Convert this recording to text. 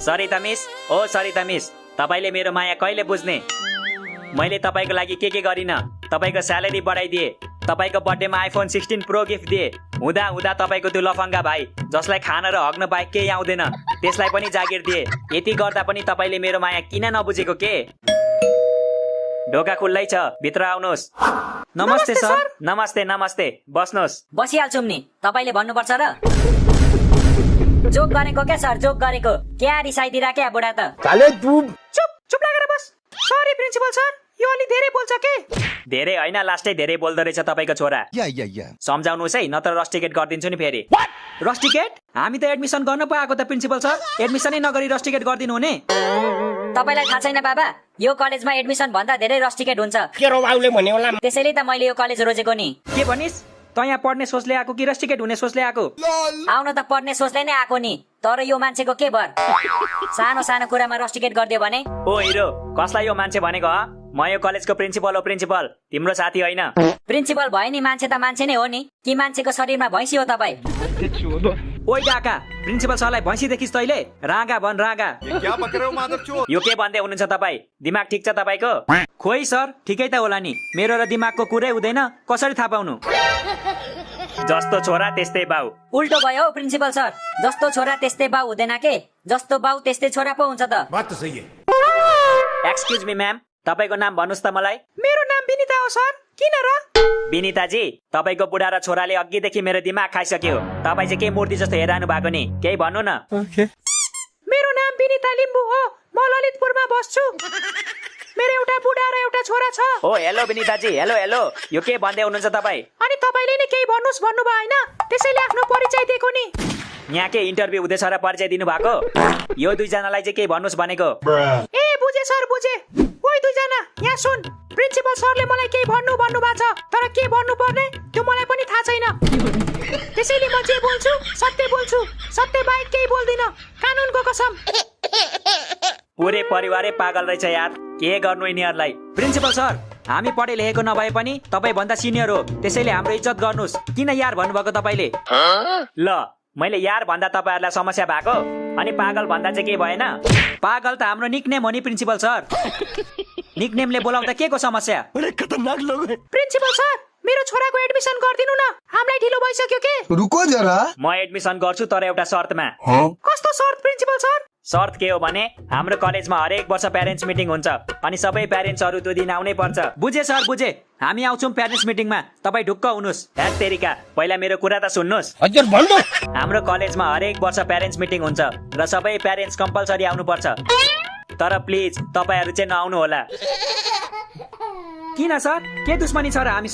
Sarita miss, ओ Sarita miss, तपाईले मेरो माया कहिले बुझ्ने? मैले तपाईको लागि के गरिन? तपाईको स्यालेरी बढाइदिए, तपाईको बर्थडेमा आइफोन 16 प्रो गिफ्ट दिए। हुँदा हुँदा तपाईको त्यो लफङ्गा भाइ जसलाई खान र हग्न बाहेक केही आउँदैन त्यसलाई पनि जागिर दिए। यति गर्दा पनि तपाईले मेरो माया किन नबुझेको के? ढोका खुल्लै छ, भित्र आउनुहोस्। नमस्ते सर। नमस्ते नमस्ते, बस्नुहोस्। बसिहाल्छौँ नि, तपाईले भन्नुपर्छ र? जोक गरेको क्या सर, जोक गरेको। क्या रिसाइदिरा क्या बुढा त? चुप लागेर बस। सरी प्रिन्सिपल सर, यो अलि धेरै बोल्छ के? धेरै हैन, लास्टै धेरै बोल्दो रहेछ तपाईको छोरा। सम्झाउनुहोस् है, नत्र रस टिकट गरिदिन्छु नि फेरि। रस टिकट? हामी त एडमिसन गर्न पो आएको त प्रिन्सिपल सर। एडमिसनै नगरी रस टिकट गरिदिनु हुने? तपाईलाई थाहा छैन बाबा, यो कलेजमा एडमिसन भन्दा धेरै रस टिकट हुन्छ। त्यसैले त मैले यो कलेज रोजेको नि। के भनिस्? त यहाँ पढ्ने सोचले आएको कि रस टिकट हुने सोचले आएको? आउन त पढ्ने सोचले नै आएको नि, तर यो मान्छेको के भर? सानो सानो कुरामा रस टिकट गरिदियो भने? ओ हिरो, कसलाई यो मान्छे भनेको ह? म यो कलेजको प्रिन्सिपल हो, प्रिन्सिपल, तिम्रो साथी होइन। प्रिन्सिपल भयो नि, मान्छे त मान्छे नै हो नि। कि मान्छेको शरीरमा भैँसी हो तपाईँ? ओइ डाका, प्रिन्सिपल सरलाई भैँसी देखिस् तैले? रागा भन रागा। यो के भन्दै हुनुहुन्छ तपाईँ? दिमाग ठिक छ तपाईँको? खोइ सर, ठिकै त होला नि। मेरो र दिमागको कुरै हुँदैन, कसरी थाहा पाउनु? जस्तो छोरा त्यस्तै बाउ। उल्टो भयो हौ प्रिन्सिपल सर, जस्तो छोरा त्यस्तै बाउ हुँदैन के? जस्तो बाउ त्यस्तै छोरा पो हुन्छ त। एक्सक्युज मी म्याम, तपाईको नाम भन्नुहोस् त मलाई। मेरो नाम विनिता हो सर। किन र? विनिताजी, तपाईको बुढा र छोराले अघिदेखि मेरो दिमाग खाइसक्यो। तपाईँ चाहिँ के मूर्ति जस्तो हेरिरहनु भएको नि? केही भन्नु न। मेरो नाम विनिता लिम्बू हो, म ललितपुरमा बस्छु। मेरो एउटा बुढा र एउटा छोरा छ। ओ हेलो विनिताजी, हेलो हेलो। यो के भन्दै हुनुहुन्छ तपाईँ? अनि तपाईले नै केही भन्नुस् भन्नुभयो हैन? त्यसैले आफ्नो परिचय दिएको नि। यहाँ के इन्टरभ्यु हुँदैछ र परिचय दिनु भएको? यो दुईजनालाई चाहिँ केही भन्नुस् भनेको? ए बुझे सर, बुझे। ओइ दुईजना, यहाँ सुन। प्रिन्सिपल सरले मलाई केही भन्नु भएको छ, तर के भन्नु पर्ने त्यो मलाई पनि थाहा छैन। त्यसैले म जे बोल्छु सत्य बोल्छु, सत्य बाहेक केही बोल्दिन, कानुनको कसम। पुरै परिवारै पागल रहेछ यार, के गर्नु यिनीहरूलाई? प्रिन्सिपल सर, हामी पढे लेखेको नभए पनि तपाईँ भन्दा सिनियर हो, त्यसैले हाम्रो इज्जत गर्नुस्। किन यार भन्नुभएको तपाईँले? ल, मैले यार भन्दा तपाईँहरूलाई समस्या भएको, अनि पागल भन्दा चाहिँ के भएन? पागल त हाम्रो निकनेम हो नि प्रिन्सिपल सर। निकनेमले बोलाउँदा के को समस्या? प्रिन्सिपल सर, मेरो छोराको एडमिसन गरिदिनु न, हामीलाई ढिलो भइसक्यो के? रुको जरा, म एडमिसन गर्छु तर एउटा शर्तमा। कस्तो शर्त प्रिन्सिपल सर? शर्त के हो भने हाम्रो कलेजमा हरेक वर्ष प्यारेन्ट्स मिटिङ हुन्छ, अनि सबै प्यारेन्ट्सहरू त्यो दिन आउनै पर्छ। बुझे सर, बुझे। हामी आउँछौँ प्यारेन्ट्स मिटिङमा, तपाईँ ढुक्क हुनुहोस्। ह्याट तेरिका, पहिला मेरो कुरा त सुन्नुहोस्। हाम्रो कलेजमा हरेक वर्ष प्यारेन्ट्स मिटिङ हुन्छ र सबै प्यारेन्ट्स कम्पलसरी आउनु पर्छ। तर प्लिज तपाईँहरू चाहिँ नआउनु होला। किन सर, के दुश्मनी छ र हामी?